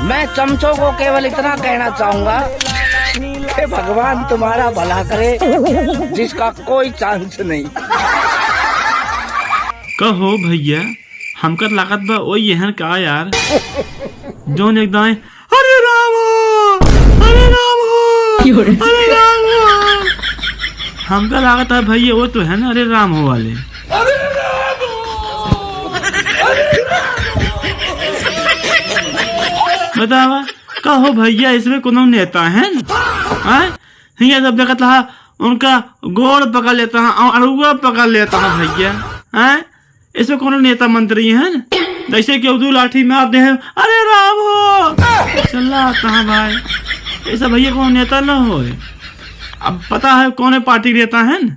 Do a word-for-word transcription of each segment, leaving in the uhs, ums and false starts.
मैं चमचों को केवल इतना कहना चाहूंगा कि भगवान तुम्हारा भला करे, जिसका कोई चांस नहीं। कहो भइया, हमका त लागत बा ओई एहन का यार, जौन एकदम "अरे राम हो, अरे राम हो, क्यों रे? अरे राम हो।" हमका लागत है भइया वो तो है ना, "अरे राम हो" वाले। बतावा, कहो भइया, इसमें कोनो नेता है? हाँ? हियाँ जब देखत रहा, उनका गोड़ पकड़ लेता है और अड़ुआ पकड़ लेता है भइया। हाँ? इसमें कोनो नेता मंत्री है? जैसे कि दू लाठी मार दे हैं, "अरे राम हो!" चला आता है भाई। ऐसा भइया कोनो नेता न होए। अब पता है कौन पार्टी रहता है न?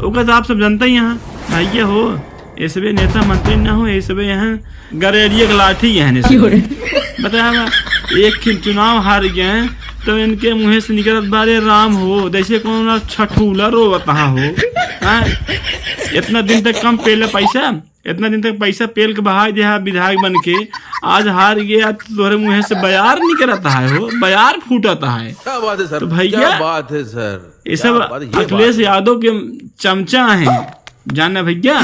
ओकर तो आप सब जानते ही हैं। भइया हो, ऐसबे नेता मंत्री न हो, ऐसबे यहाँ गरेरिया के लाठी यहाँ ने क्यों रे? बतावा, एक खिन चुनाव हार गए हैं, तो इनके मुँहे से निकलत बा, "अरे राम हो", जैसे कोनो ना छठूला रोवत हा हो। हाँ? इतना दिन तक कम पेले पैसा, इतना दिन तक पैसा पेल के बहाई दे हा विधायक बन के, आज हार गया तो तोहरे मुँहे से बयार निकलत है हो, बयार फूटत है। क्या बात है सर, तो भइया, क्या बात है सर, ये सब क्या बात है, ये अखिलेश बात है। यादव के चमचा हैं, जाना भइया।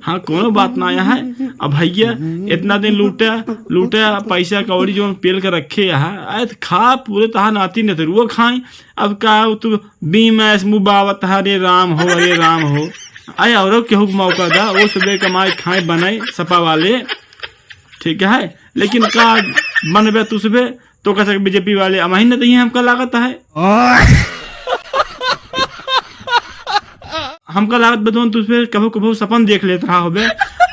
हाँ, कोनो बात ना आया है। अब भइया, इतना दिन लूटा, लूटा पैसा कौड़ी जौन पेल के रखे है, आए तो खा पूरे तहा नाती नतरुआ खाए। अब का तू बीम ऐस मुबावत है, "अरे राम हो, अरे राम हो"? आए औरो केहू के मौका दा, वो सबे कमाए खाए बनाए सपा वाले, ठीक है, लेकिन का बनबे तू सबे? तो कह सक बीजेपी वाले अमहिन न दइहें, हमका लागत है। हमका लागत बा जौन तू फिर कभो कभो सपन देख लेत रहा होबे।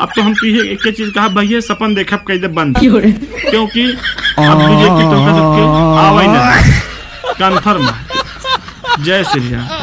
अब तो हम तुझे एक चीज कहा भइया, सपन देखब कह दे बंद। क्यों रे? क्योंकि अब बीजेपी तो कह सकते आवे ही ना, कन्फर्म है। जय श्री राम।